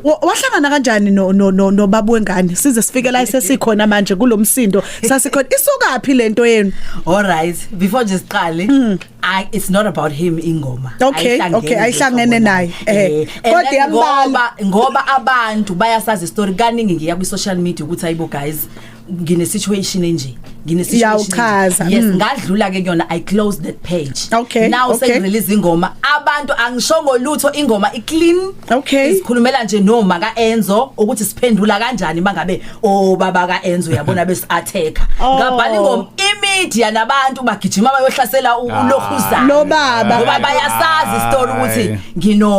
Wahlangana kanjani no baba wengane, size sifike la sesikhona manje kulomsindo sasikhona? Isukaphi lento yenu? All right, before nje siqale, it's not about him ingoma. Okay, Ayihlangene nje ayihlangene nhlobo. naye. And Kodwa then iyambala. ngoba abantu bayasazi story kaningi, ngiya kwi social media ukuthi, "Ayibo guys, ngine situation enje, ngine situation Iyawuchaza, enje." Yes, ngadlula ke kuyona, I closed that page. Now sengirelease ingoma, abantu angishongo lutho, ingoma i clean. Isikhulumela nje noma kaEnzo ukuthi siphendula kanjani mangabe obaba kaEnzo, uyabona, besi attack. Ngabhala ingoma, imedia nabantu bagijima bayohlasela uLokhuzana. Lo baba. Ngoba bayasazi story ukuthi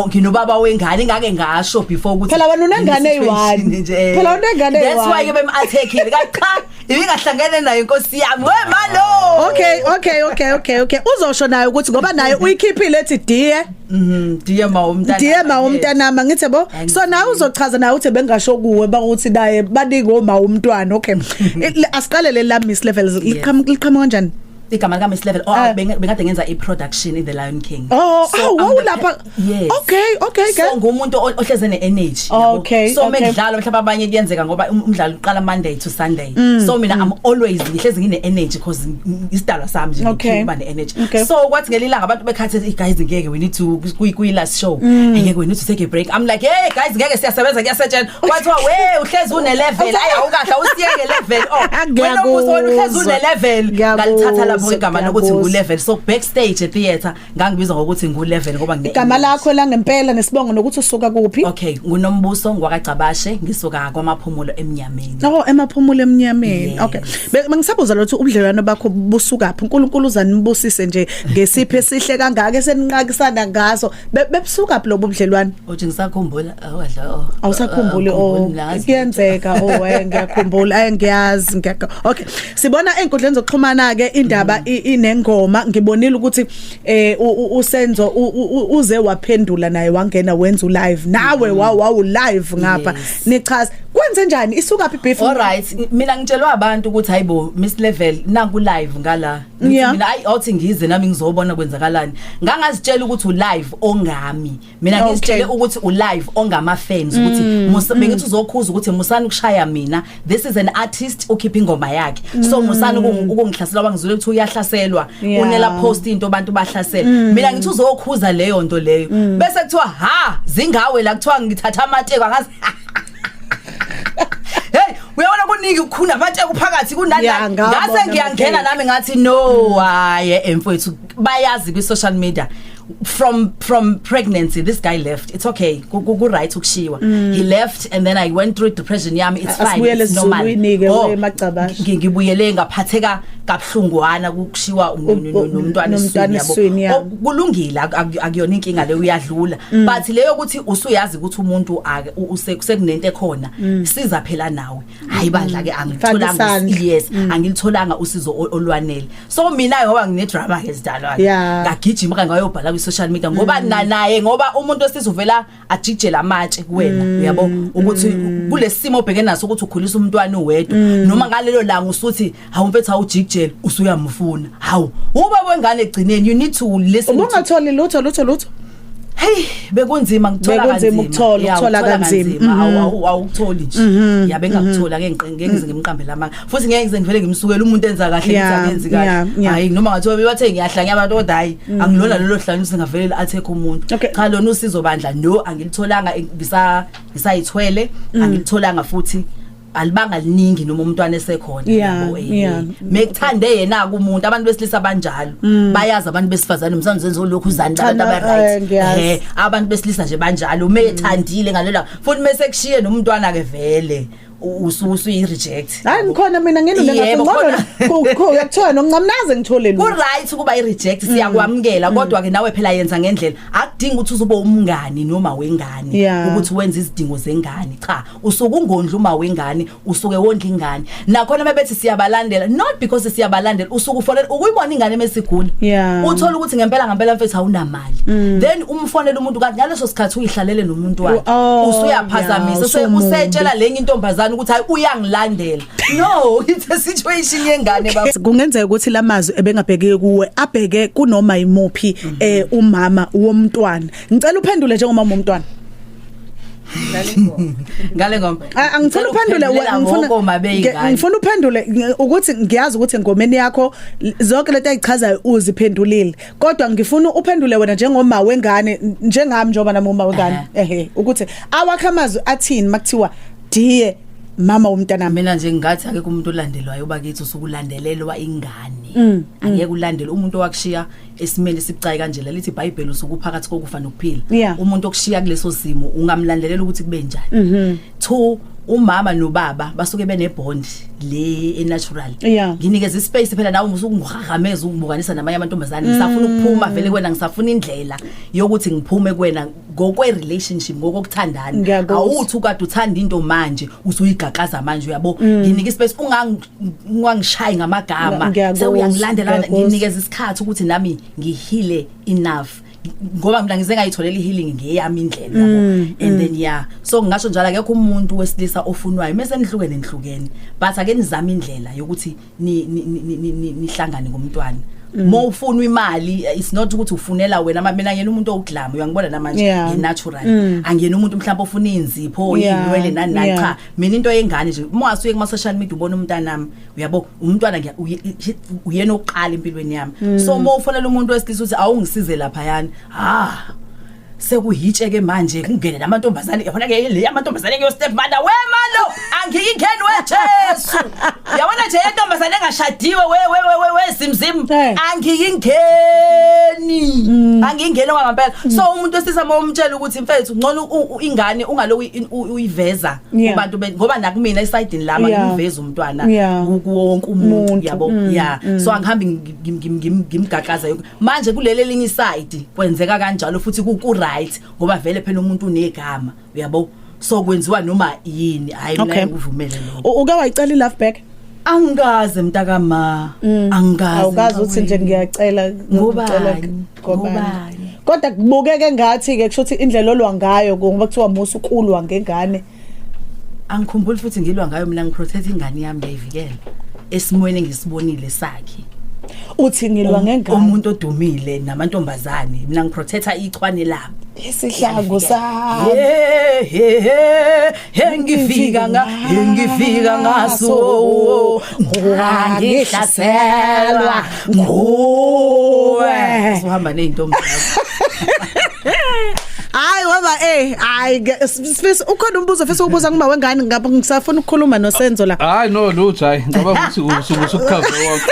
nginobaba wengane, ngake ngasho before ukuthi Phela wena unengane ngine-situation eyi-one. nje. Phela unengane That's why eyi-one. ke bem-attackile ka cha, ibingahlangene naye inkosi yami, we malo. Okay, uzosho naye ukuthi ngoba naye uyikhiphile ethi "Dear Dear ma umntana. Dear ma umntanami," ngithi bo. So nawe uzochaza nawe uthi bengasho kuwe, bakuthi naye banike oma umntwana. Okay, asiqale le la Miss Levels, liqhamuka kanjani? Igama lika Miss Level, oh, bengade ngenza i-production in The Lion King. Oh, I'm the wawulapha? Yes. Okay. So ngumuntu ohleze ne-energy, yabo. So mekudlalwa mhlawumbe abanye kuyenzeka ngoba umdlalo uqala Monday to Sunday, so mina I'm always ngihlezi ngine-energy because isidalwa sami nje ngiphiwe ukuba ne-energy. So kwathi ngelilanga abantu bekhathe, "Guys, ngeke, we need to kuyi last show, ngeke, we need to take a break." I'm like, "Hey guys, ngeke, siyasebenza, kuyasetshenzwa." Kwathiwa, "We uhlezi une level, ayi awukahle, awusiyeke level, oh wena mbuso, wena uhlezi une level." Ngalithatha lapho igama lokuthi ngu level. So backstage e theater ngangibizwa ngokuthi ngu level ngoba ngine Igama lakho la ngempela nesibongo nokuthi usuka kuphi? Okay, nguNombuso ngwakaGcabashe, ngisuka kwaMaphumulo eMnyameni. Oh, eMaphumulo eMnyameni. Yes. Okay. Bengisabuza lokuthi ubudlelwano bakho busukaphi? uNkulunkulu uzanibusise nje ngesipho esihle kangaka eseninqakisana ngaso. Bebusuka phi lobu budlelwano? Uthi ngisakhumbula? Awadla, oh. Awusakhumbuli? Oh, kuyenzeka. Oh, ngiyakhumbula, ngiyazi, ngiyakho. Okay, sibona einkundleni zokuxhumana ke indaba inengoma, ngibonile ukuthi uSenzo uze waphendula naye, wangena wenza ulive nawe, wawu live ngapha. Nichaza kwenze njani, isuka phi beef? Alright, mina ngitshelwa abantu ukuthi, "Hayibo Miss Level, nanku live ngala." Ngithi mina, "Ayi, awuthi ngize nami ngizobona kwenzakalani." Ngangazitshela ukuthi u live ongami mina, ngizitshele ukuthi u live ongama fans, ukuthi bengithi uzokhuza ukuthi musani ukushaya mina, this is an artist ukhipha ingoma yakhe, so musani ukungihlasela bangizule ukuthi uyahlaselwa. Unela post into abantu bahlasela mina, ngithi uzokhuza leyo nto leyo, bese kuthiwa ha zingawe la, kuthiwa ngithatha amateko, angazi. Hey, uyabona kuningi ukukhuna amateko phakathi kunani. Yeah, ngabona. Ngase ngiyangena nami, ngathi no, hayi emfowethu, bayazi kwi social media from pregnancy this guy left. It's okay, ku right ukushiwa. He left and then I went through depression yami, it's fine. Asibuyele It's normal. esiZulwini-ke, Oh, wemagcabashe. Ngibuyele ngaphatheka kabhlungwana ukushiwa nomntwana nomntwana esiswini, esiswini, yabo. yeah. Oh, kulungile, akuyona inkinga leyo, uyadlula, but leyo ukuthi usuyazi ukuthi umuntu sekunento ekhona siza phela nawe, hayi bandla ke, angitholanga Faka isandla. Yes, angilitholanga usizo olwanele. So mina ngoba ngine drama ke sidalwa, ngagijima ka ngayobhala kwi social media ngoba naye, ngoba umuntu wesilisa uvela ajijela amatshe kuwena, uyabo, ukuthi kulesimo obheke naso ukuthi ukhulisa umntwana uwedwa, noma ngalelo langa usuthi, "Hawu mfethu, awujikijele," usuyamfuna, hawu uba wengane egcineni, you need to listen to Ubungatholi lutho, lutho, lutho? Hey, bekunzima ngithola Bekunzima kanzima. ukuthola, Yeah, ukuthola kanzima. Awukutholi nje. Ya, bengakuthola ke, ngeke ngize ngimqambe lamanga futhi ngeke ngize ngivele ngimsukele umuntu enza kahle, ngithi akenzi kahle. Hayi, noma ngathiwa bebathe ngiyahlanya abantu, kodwa hayi, angilona lelo hlanya singavele athekho umuntu. Cha, lona usizo bandla no angilitholanga, ngisayithwele, angilitholanga futhi alibanga liningi noma umntwana esekhona, yabo, mekuthande yena kumuntu. Abantu besilisa banjalo, bayazi abantu besifazane msanje zenzo lokhu uzani Cha, abantu no, aba right. ngiyazi. Abantu besilisa nje banjalo, methandile ngalela futhi mase kushiye nomntwana ke vele usuyi reject. Hayi, ngikhona mina, ngilunge ngathi Yebo, ngcono khona. Kuyakuthiwa noncamnaze ngithole Ku lutho. right ukuba i reject, siyakwamukela, kodwa ke nawe phela yenza ngendlela. Akudingi ukuthi uzobe umngani noma wengane ukuthi wenze izidingo zengane. Cha, usuke ungondla uma wengane, usuke wondla ingane. Nakhona bebethi siyabalandela, not because siyabalandela, usuke ufonela ukuyibona ingane mesigula, uthola ukuthi ngempela ngempela mfethu awunamali, then umfonela umuntu, kanti ngaleso sikhathi uyihlalele nomuntu wakhe. Usuyaphazamisa, usumubi. Usetshela lenye intombazana ukuthi hayi, uyangilandela. No, it's a situation yengane, baba. Kungenzeka ukuthi lamazwi ebengabheke kuwe abheke kunoma yimuphi umama womntwana. Ngicela uphendule njengomama womntwana. Ngale ngoma. Angifuna uphendule, ngifuna uphendule ukuthi ngiyazi ukuthi engomeni yakho zonke lento ayichazayo uziphendulile, kodwa ngifuna uphendule wena njengoma wengane, njengami njengoba nami uma wengane, ehe, ukuthi awakho amazwi athini makuthiwa diye mama womntana? Mina nje ngingathi akekho umuntu olandelwayo bakithi, usukulandelelwa ingane. Angeke ulandele umuntu owakushiya esimeni esibucayi kanje. Lalithi iBhayibheli usukuphakathi kokufa nokuphila. Umuntu okushiya kuleso simo ungamlandelela ukuthi kube njani? Two, umama nobaba basuke bene-bond le e-natural. Nginikeza ispace phela nawe, usukungihahameza ungibukanisa namanye amantombazane. Ngisafuna ukuphuma vele kuwena, ngisafuna indlela yokuthi ngiphume kuwena ngokwe relationship, ngokokuthandana. Awuthi ukade uthanda into manje usuyigaqaza manje, uyabo. Nginika ispace, ungangishayi ngamagama, sewuyangilandela. Nginikeza isikhathi ukuthi nami ngihile enough, ngoba mina ngize ngayitholela i-healing ngeyami indlela, yabo. And then yeah, so ngingasho njalo, akekho umuntu wesilisa ofunwayo mase nihlukene, nihlukene, but ake nizame indlela yokuthi nihlangane ngomntwana. Mo ufuna imali, it's not ukuthi ufunela wena. Mina ngiyena umuntu owuglam, uyangibona namanje, ngi-natural. Angiyena umuntu mhlawumbe ofuna inzipho, inwele, nani nani. Cha, mina into yengane nje, uma wasuye kuma social media ubona umntanami, uyabo, umntwana uyena oqala empilweni yami. So uma ufonela umuntu wesilisa uthi awungisize lapha yani, ah, sekuhitshe ke manje, kungene namantombazane, yabona ke le amantombazane kuyo step mother. We malo, angiyingeni we Jesu, yabona nje intombazane engashadiwe, we we we we zimzim, angiyingeni, angiyingeni ngempela. So umuntu wesilisa uma umtshela ukuthi mfethu ngcono ingane ungaloku uyiveza kubantu, ngoba nakumina esayidini lami ngimveza umntwana kuwo wonke umuntu, yabo. Yeah, so angihambi ngimgaqaza yonke. Manje kuleli elinye iside kwenzeka kanjalo futhi, ku right, ngoba vele phela umuntu unegama, uyabo, so kwenziwa noma yini. Hayi, mina ngivumele lokho. Uke wayicela i-love back? Angikaze, mntakama, angikaze. Awukazi uthi nje ngiyacela? Ngobani? Ngobani? Kodwa kubukeke ngathi ke kusho ukuthi indlela olwa ngayo, ngoba kuthiwa musu ukulwa ngengane. Angikhumbuli futhi ngilwa ngayo. Mina ngiprotect ingane yami, ngiyayivikela esimweni engisibonile sakhe. Uthi ngilwa ngengane. Umuntu odumile namantombazane, mina ngiprotecta ichwane lami. Isihlangu sami. He he he, engifika ngaso, ngihlaselwa nguwe, uhamba nezintombi zakho. Hayi waba, hayi, Sifisa, ukhona umbuzo ofisa ukubuza kuma wengane ngapha? Ngisafuna ukukhuluma noSenzo la. Hayi, no, lutho, hayi, ngicabanga ukuthi usukucover wonke.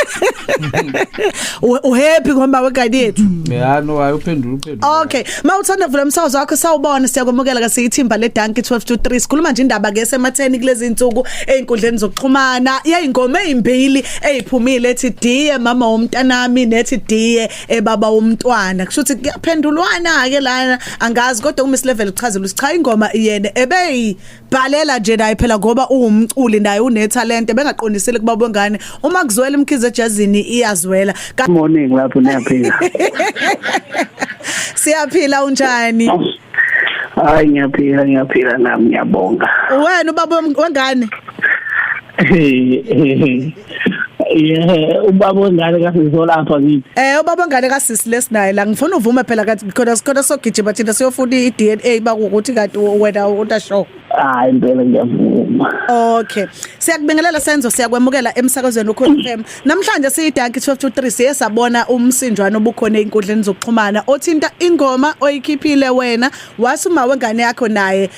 Uhappy ngoba wengane yethu? Ya, no, hayi, uphendula, uphendula. Okay, mawuthanda vula umsakazo wakho, sawubona, siyakwamukela ka siyithimba le Dankie 12 to 3. Sikhuluma nje indaba ke sematheni kulezi insuku einkundleni zokuxhumana yayingoma ezimbili eziphumile, ethi "Diye mama womntanami" nethi "Diye ebaba womntwana". Kusho ukuthi kuyaphendulwana ke lana, angazi, kodwa uMiss Level uchazela ukuthi cha, ingoma yena ebeyibhalela nje naye phela ngoba uwumculi naye unetalent, bengaqondisile kuba bengane. Uma kuzwela imkhize ejazini iyazwela. Morning lapho, niyaphila? Siyaphila, unjani? Hayi, ngiyaphila, ngiyaphila nami, ngiyabonga. Wena ubaba wengane? Yeah, ubaba wengane kasizolapha ngithi. Ubaba wengane kasisi lesinaye la, ngifuna uvume phela kathi khona sikhona sogijima thina siyofuna iDNA bakuthi kanti wena utasho. Hayi, impela ngiyavuma. Okay. Siyakubingelela Senzo, siyakwemukela emsakazweni uKhozi FM. Namhlanje siyidanki 12 to 3 siye sabona umsinjwana obukhona einkundleni zokuxhumana othinta ingoma oyikhiphile wena, wasuma wengane yakho naye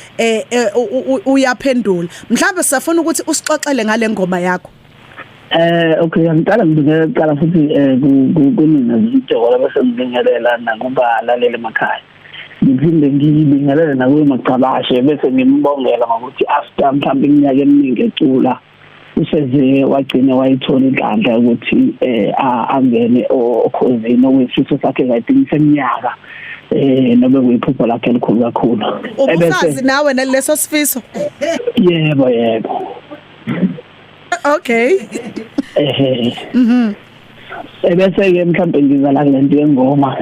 uyaphendula. Mhlawumbe sisafuna ukuthi usixoxele ngale ngoma yakho. Okay, ngiqala ngibingelela kuqala futhi kunina zithola, bese ngibingelela nakubalaleli emakhaya. Ngiphinde ngibingelele nakuye Macabashe, bese ngimbongela ngokuthi after mhlawumbe iminyaka eminingi ecula useze wagcina wayithola inhlanhla ukuthi angene okhozini, okuyisifiso sakhe kade seminyaka nobe kuyiphupho lakhe elikhulu kakhulu. Ubusazi nawe naleso sifiso? Yebo, yebo. Okay. Ehe. Ebese ke mhlawumbe ngiza la kulento yengoma,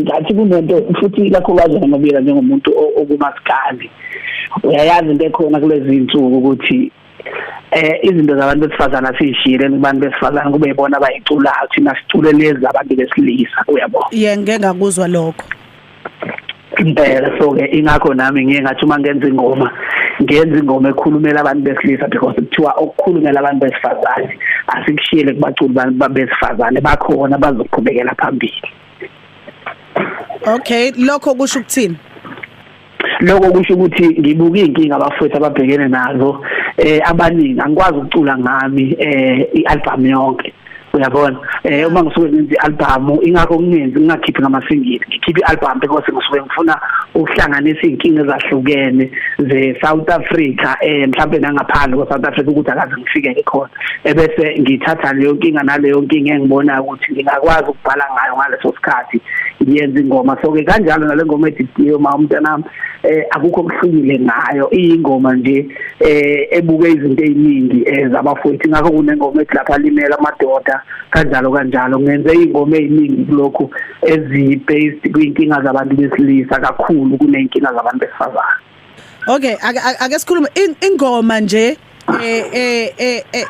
ngathi kunento futhi ikakhulukazi ngamabila njengomuntu okumaskandi, uyayazi into ekhona kulezi insuku ukuthi izinto zabantu besifazana siyishiyele kubantu besifazana, kube yibona abayiculayo, thina sicule lezi zabantu besilisa, uyabo. Ye, ngeke ngakuzwa lokho. Impela, so ke ingakho nami ngiye ngathi uma ngenza ingoma, ngenza ingoma ekhulumela abantu besilisa, because kuthiwa okukhulumela abantu besifazane asikushiyele kubaculi besifazane, bakhona bazoqhubekela phambili. Okay, lokho kusho ukuthini? Lokho kusho ukuthi ngibuka inkinga abafowethu ababhekene nazo, abaningi angikwazi ukucula ngami ialbum yonke, uyabona. Uma ngisuke ngenza ialbum, ingakho kungenzi ngingakhiphi ngama-single, ngikhipha ialbum because ngisuke ngifuna ukuhlanganisa izinkinga ezahlukene ze South Africa, mhlawumbe nangaphandle kwa South Africa, ukuthi akaze ngifike khona, ebese ngithatha leyo nkinga naleyo nkinga engibona ukuthi ngingakwazi ukubhala ngayo ngaleso sikhathi, ngiyenza ingoma. So ke kanjalo nale ngoma ethi "Dear Ma Umntanami", akukho okuhlukile ngayo, iyingoma nje ebuke izinto eziningi zabafowethu. Ngakho kunengoma ethi "Lapha Limela Amadoda", kanjalo kanjalo. Ngenze ingoma eziningi kulokhu ezi based kwinkinga zabantu besilisa kakhulu kuneyinkinga zabantu besifazane. Okay, ake sikhulume ingoma nje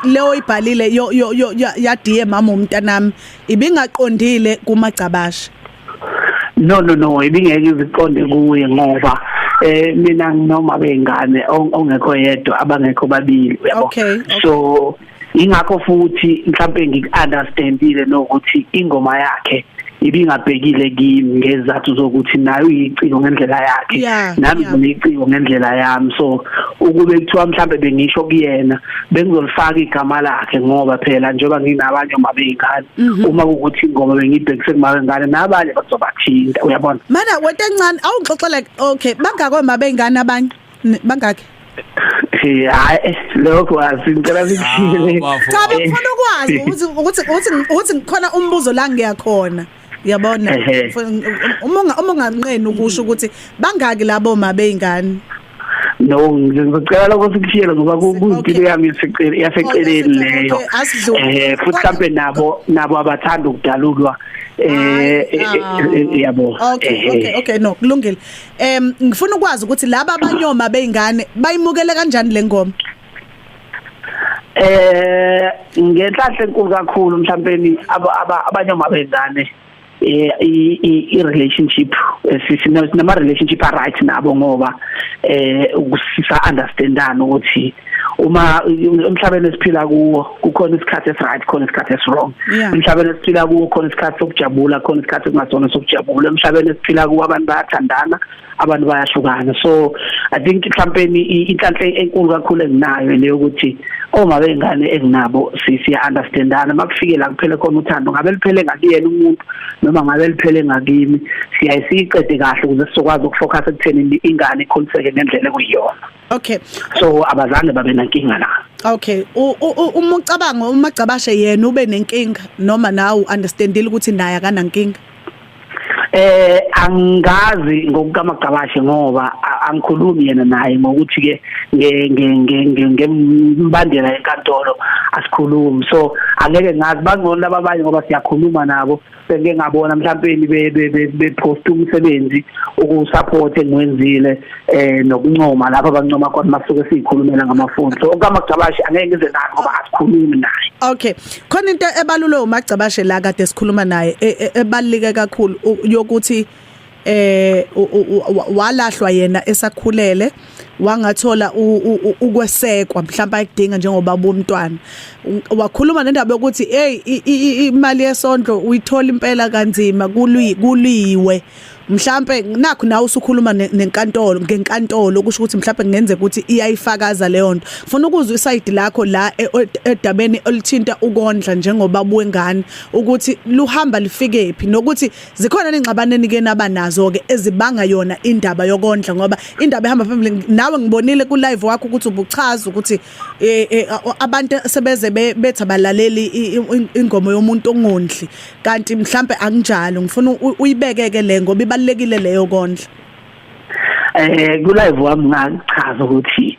leyo ibhalile yo yo ya "Dear Mama Umntanami", ibingaqondile kuMagcabashe? No, no, no, ibingeke iziqonde kuye ngoba mina noma bengane ongekho yedwa, abangekho babili, uyabo. So ingakho futhi mhlawumbe ngiku-understandile nokuthi ingoma yakhe ibingabhekile kimi, ngezathu zokuthi nayo uyiciko ngendlela yakhe, nami ngiyiciko ngendlela yami. So ukube kuthiwa mhlambe bengisho kuyena, bengizolifaka igama lakhe, ngoba phela njengoba nginabanye uma beyingane, uma kuwukuthi ingoma bengiyibhekise kuma bengane, nabanye bazobathinta, uyabona. Mana wento encane, awungixoxele. Okay, bangaki oma beyingane abanye? Bangaki? Hayi, lokho asingicela sikushile. Cha, bengifuna ukwazi ukuthi khona umbuzo la ngiyakhona, uyabona, uma unganqeni ukusho ukuthi bangaki labo ma beyingane. No, ngizocela lokho sikushiyele ngoba kuyimpilo yami yaseceleni leyo. Futhi mhlambe nabo abathanda ukudalulwa, yabo. Okay, no, kulungile. Ngifuna ukwazi ukuthi laba abanyoma beyingane bayimukele kanjani le ngoma? Ngenhlanhla enkulu kakhulu, mhlawumbe abanye bengane, i relationship sinama relationship a right nabo, ngoba ukusisa understandana ukuthi uma emhlabeni esiphila kuwo kukhona isikhathi esi-right, khona isikhathi esi-wrong. Emhlabeni esiphila kuwo khona isikhathi sokujabula, khona isikhathi ekungasona sokujabula. Emhlabeni esiphila kuwo abantu bayathandana, abantu bayahlukana. So I think mhlawumbe inhlanhla enkulu kakhulu enginayo leyo ukuthi oma bengane enginabo siya understandana. Makufike la kuphele khona uthando, ngabe liphele ngakuyena umuntu noma ngabe liphele ngakimi, siyaye siyiqede kahle ukuze sizokwazi ukufocus ekutheni ingane ikhuliseke ngendlela ekuyiyona. So abazange babe nankinga la. Okay, uma ucabanga uMagcabashe yena ube nenkinga noma nawe understandile ukuthi naye akanankinga? Angazi ngokukaMagcabashe ngoba angikhulumi yena naye ngokuthi ke nge nge ngembandela yenkantolo asikhulumi, so angeke ngazi. Bangcono laba abanye ngoba siyakhuluma nabo, sengike ngabona mhlawumbe be post umsebenzi ukusupport engiwenzile, nokuncoma lapho abancoma khona masuke siyikhulumela ngamafoni. So okaMagcabashe angeke ngize naye ngoba asikhulumi naye. Okay, khona into ebalulwe uMagcabashe la kade sikhuluma naye, ebaluleke kakhulu, yokuthi walahlwa yena esakhulele, wangathola ukwesekwa mhlawumbe ayidinga njengoba bomntwana. Wakhuluma nendaba yokuthi hey, imali yesondlo uyithola impela kanzima, kuliwe mhlambe. Nakho nawe usukhuluma nenkantolo, ngenkantolo, kusho ukuthi mhlambe kungenzeka ukuthi iyayifakaza leyo nto. Ufuna ukuzwa iside lakho la edabeni oluthinta ukondla njengoba buwengane, ukuthi luhamba lifike phi, nokuthi zikhona nengxabano enike nabanazo ke ezibanga yona indaba yokondla, ngoba indaba ehamba phambili, nawe ngibonile ku live wakho ukuthi ubuchaza ukuthi abantu sebeze bethi abalaleli ingoma yomuntu ongondli, kanti mhlambe akunjalo. Ngifuna uyibekeke le ngoba ibalekile leyo kondla. Ku live wami ngachaza ukuthi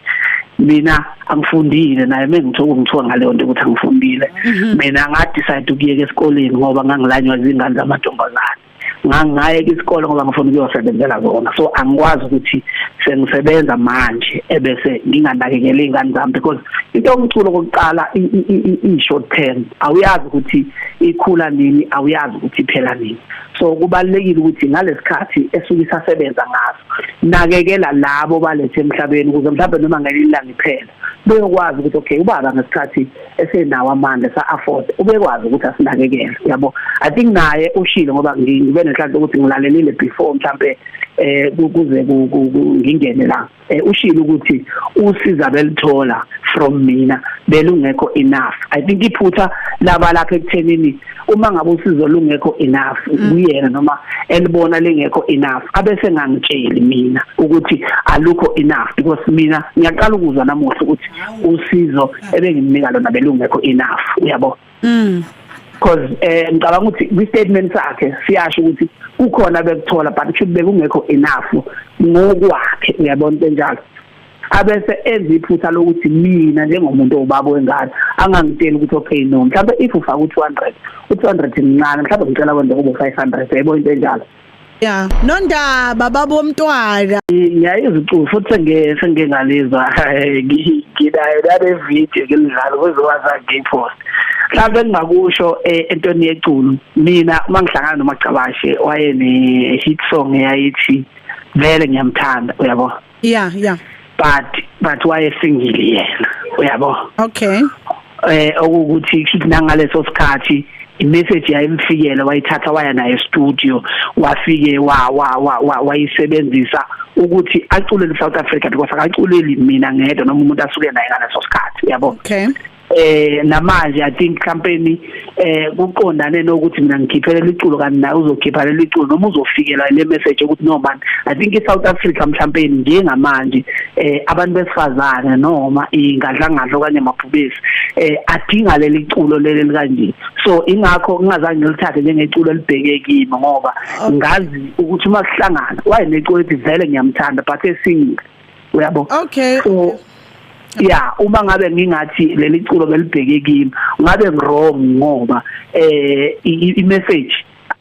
mina angifundile, naye mengithuka ngithuka ngaleyo nto ukuthi angifundile. Mina nga decide ukuyeka esikoleni ngoba ngangilanywa izingane zamantombazane. Ngangayeka isikole ngoba ngifuna ukuyosebenzela kona, so angikwazi ukuthi sengisebenza manje ebese nginganakekela izingane zami, because into yomculo kokuqala i short term, awuyazi ukuthi ikhula nini, awuyazi ukuthi iphela nini. So kubalekile ukuthi ngalesikhathi esuke isasebenza ngaso, nakekela labo balethe emhlabeni, ukuze mhlawumbe noma ngelinye ilanga iphela, beyokwazi ukuthi okay, ubaba ngesikhathi esenawo amandla sa afford, ubekwazi ukuthi asinakekele, yabo. I think naye ushilo, ngoba ngibe nenhlanhla ukuthi ngilalelile before mhlambe kuze ngingene la, ushilo ukuthi usiza belithola from mina belungekho enough. I think iphutha laba lapha ekuthenini, uma ngabe usizo lungekho enough kuyena noma elibona lingekho enough, abese ngangitsheli mina ukuthi alukho enough, because mina ngiyaqala ukuzwa namuhla ukuthi usizo ebengimnika lona belungekho enough, uyabo. Because ngicabanga ukuthi kwi statement sakhe siyasho ukuthi kukhona bekuthola, but should bekungekho enough ngokwakhe, uyabona into enjalo. Abese enza iphutha lokuthi mina njengomuntu obaba wengane angangitsheli ukuthi okay, no, mhlawumbe if ufaka u200, u200 mncane, mhlawumbe ngicela kwenze kube 500, yebo, into enjalo. Yeah, nondaba baba womntwana. Ngiyayizwa iculo futhi sengike ngalizwa, nginayo nale video ngilidlala kuzowaza ngipost. Mhlawumbe engingakusho entweni yeculo, mina uma ngihlangana noMacabashe waye ne hit song eyayithi "Vele ngiyamthanda", uyabo. But waye single yena, uyabo. Okuwukuthi kushuthi nangaleso sikhathi imessage yayimfikela, wayithatha waya naye studio, wafike wa wa wa wayisebenzisa ukuthi aculele South Africa, because akaculeli mina ngedwa noma umuntu asuke naye ngaleso sikhathi, uyabo. Namanje I think campaign kuqondane nokuthi mina ngikhiphele iculo kanti naye uzokhipha leli culo, noma uzofikela le message ukuthi no man, I think iSouth Africa mhlawumbe njengamanje abantu besifazane noma ingadlangadla okanye amabhubesi adinga leli culo leli kanje. So ingakho ngingazange ngilithathe njengeculo elibheke kimi, ngoba ngazi ukuthi uma sihlangana wayeneculo ethi "Vele ngiyamthanda", but esingle, uyabo. So yeah, uma ngabe ngingathi leli culo belibheke kimi, ngabe wrong, ngoba i message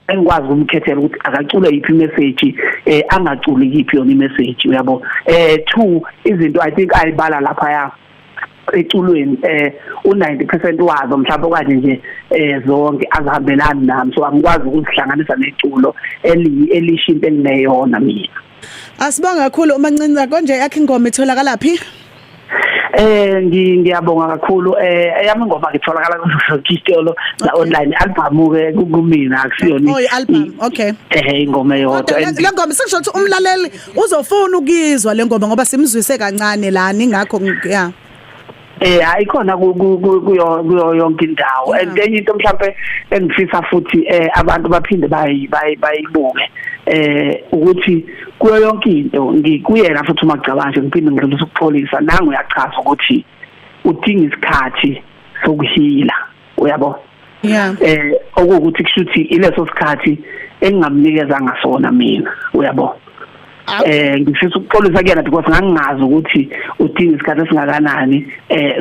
engikwazi ukumkhethela ukuthi akacule yiphi message, angaculi yiphi yona imessage, uyabo. Two izinto I think ayibala lapha ya eculweni, u90% wazo mhlawumbe okanye nje zonke azihambelani nami, so angikwazi ukuzihlanganisa neculo elisho into engiyona mina. Asibonga kakhulu uMancinza. Konje yakhe ingoma itholakala phi? Ngiyabonga kakhulu. Eyami ingoma ngitholakala kuzo isitolo la online, album ke kumina akusiyona. Oh, i-album, okay. Ingoma eyodwa. Le ngoma sekusho ukuthi umlaleli uzofuna ukuyizwa le ngoma, ngoba simzwise kancane lana, ingakho yeah. Ayikhona kuyo yonke indawo. And enye into mhlambe engifisa futhi abantu baphinde bayibuke ukuthi kuyo yonke into ngikuyena futhi uMagcabashe, ngiphinde ngidlulisa ukuxolisa nangu, uyachaza ukuthi udinga isikhathi sokuheala, uyabo. Okuwukuthi kushuthi ileso sikhathi engingamnikeza ngasona mina, uyabo. Ngifisa ukuxolisa kuyena because ngangingazi ukuthi udinga isikhathi esingakanani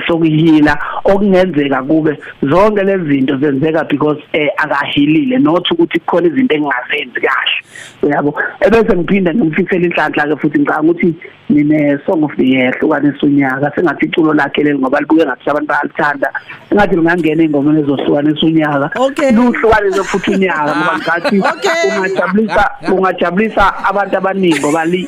sokuheala, okungenzeka kube zonke lezi zinto zenzeka because akahealile, not ukuthi kukhona izinto engingazenzi kahle, uyabo. Ebese ngiphinde ngimfisela inhlanhla ke futhi, ngicabanga ukuthi nine Song of the Year hlukanisa unyaka, sengathi iculo lakhe leli, ngoba libuye ngathi abantu bayalithanda, engathi lingangena ingoma ezohlukanisa unyaka. Luhlukanise futhi unyaka, ngoba ngathi ungajabulisa abantu abaningi, ngoba li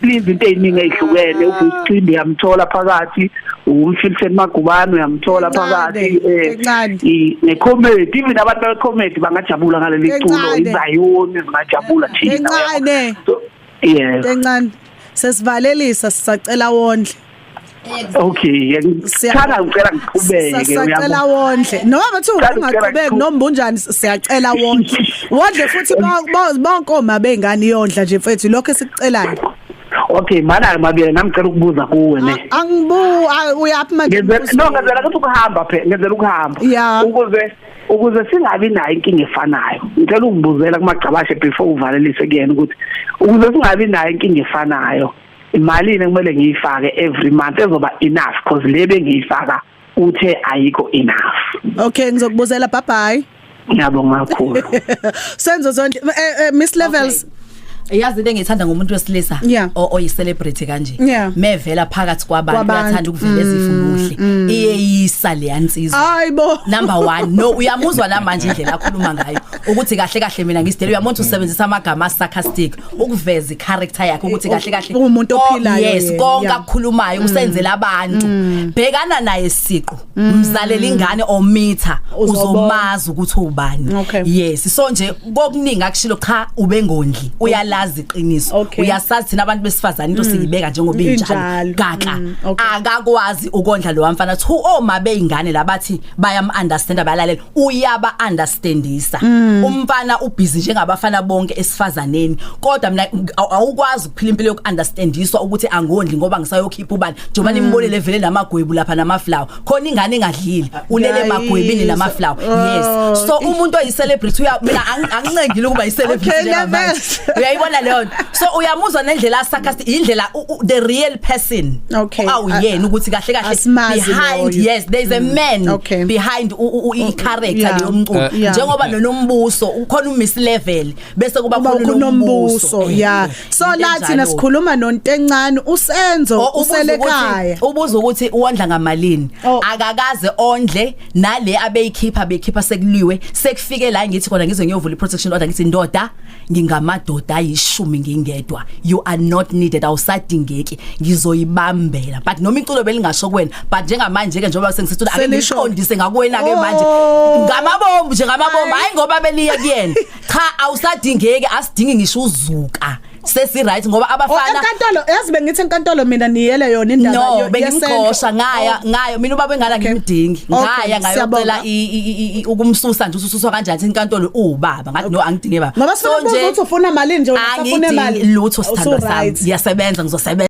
lizinto eziningi ezihlukene. Ubusicimbi uyamthola phakathi, umfilisen Magubane uyamthola phakathi, ne comedy, even abantu be comedy bangajabula ngaleli culo, izayoni zingajabula thina. Encane. So yes. Encane, sesivalelisa, sisacela wondle. Okay, ngithanda, ngicela ngiqhubeke. Sisacela wondle, noma bathi ungaqhubeki noma unjani, siyacela wondle, wondle futhi bonke oma bengane, yondla nje mfethu, lokho esikucelayo. Okay, mana mabiyela, nami ngicela ukubuza kuwe ne. Angibu uyaphi manje? No, ngenzela ukuthi ukuhamba phela, ngenzela ukuhamba ukuze singabi nayo inkinga efanayo. Ngicela ukubuzela kuMagcabashe before uvalelise kuyena ukuthi ukuze singabi nayo inkinga efanayo, imalini kumele ngiyifake every month ezoba enough, because le bengiyifaka uthe ayikho enough? Okay, ngizokubuzela. Bye bye. Ngiyabonga kakhulu. Senzo Zondi, Miss Levels. Okay. Yazi into engiyithanda ngomuntu wesilisa oyi celebrity kanje, mevela phakathi kwabantu, Kwabantu. uyathanda ukuvela ezifumuhle, iyeyisa le yansizwa. Hayibo. Number 1, no, uyamuzwa namanje indlela akhuluma ngayo ukuthi kahle kahle mina ngisidele. Uyamona ukuthi usebenzisa amagama sarcastic ukuveza icharacter yakhe ukuthi kahle kahle Uwumuntu ophilayo yes, yena, konke akukhulumayo usenzela abantu. Bhekana naye siqu, mzalela ingane omitha, Uzobona. uzomazi ukuthi ubani. Yes, so nje kokuningi akushilo, cha, ubengondli, uyalazi iqiniso. Uyasazi thina abantu besifazane into siyibeka njengoba injalo. Injalo. Gaxa. Okay. Akakwazi ukondla lo mfana. Two, oma beingane labathi bayam understand, bayalalela, uyaba understandisa. Umfana ubusy njengabafana bonke esifazaneni, kodwa mina awukwazi ukuphila impilo yokunderstandiswa ukuthi angondli ngoba ngisayokhipha ubani, njengoba nimbonile vele namagwebu lapha namaflower khona, ingane engadlile, ulele emagwebini namaflower. Yes, so umuntu oyi celebrity uya, mina angincengile ukuba yi celebrity njengamanje. Levels. Uyayibona leyo nto? So uyamuzwa nendlela sarcastic, indlela the real person awuyena, ukuthi kahle kahle Asimazi behind loyo. Yes, there is a man behind i character leyo mculo, njengoba noNombuso ukhona, uMiss Level, bese kuba Kuba khona kunombuso. uNombuso. Yeah, so Into la thina enjalo. sikhuluma nontencane uSenzo Oh, ubuza uselekhaya. Ubuza ukuthi uwondla ngamalini? Oh. Akakaze ondle, nale abeyikhipha bekhipha sekuliwe, sekufike la ngithi khona ngize ngiyovula iprotection order, ngithi, "Ndoda, ngingamadoda ayishumi ngingedwa, you are not needed, awusadingeki, ngizoyibambela." But noma iculo belingasho kuwena, but njengamanje ke njengoba sengisithi ake Selisho. ngiqondise ngakuwena ke manje Oh. ngamabombu nje, ngamabombu, hayi ngoba beliye kuyena, cha, awusadingeki, asidingi ngisho uzuka, sesi right ngoba Oh, abafana enkantolo, yazi bengithi enkantolo mina niyele yona indaba No, yesendlo. bengimxosha, ngaya ngayo mina ubaba engala ngimdingi. Ngaya ngayocela Siyabonga. ukumsusa nje, ususwa kanjani inkantolo ubaba, ngathi no, angidinge baba. Ngoba sifuna ukubuza ukuthi ufuna malini nje, wena usafuna Angidingi imali? lutho, sithandwa sami. Usu-right. Ngiyasebenza, ngizosebenza.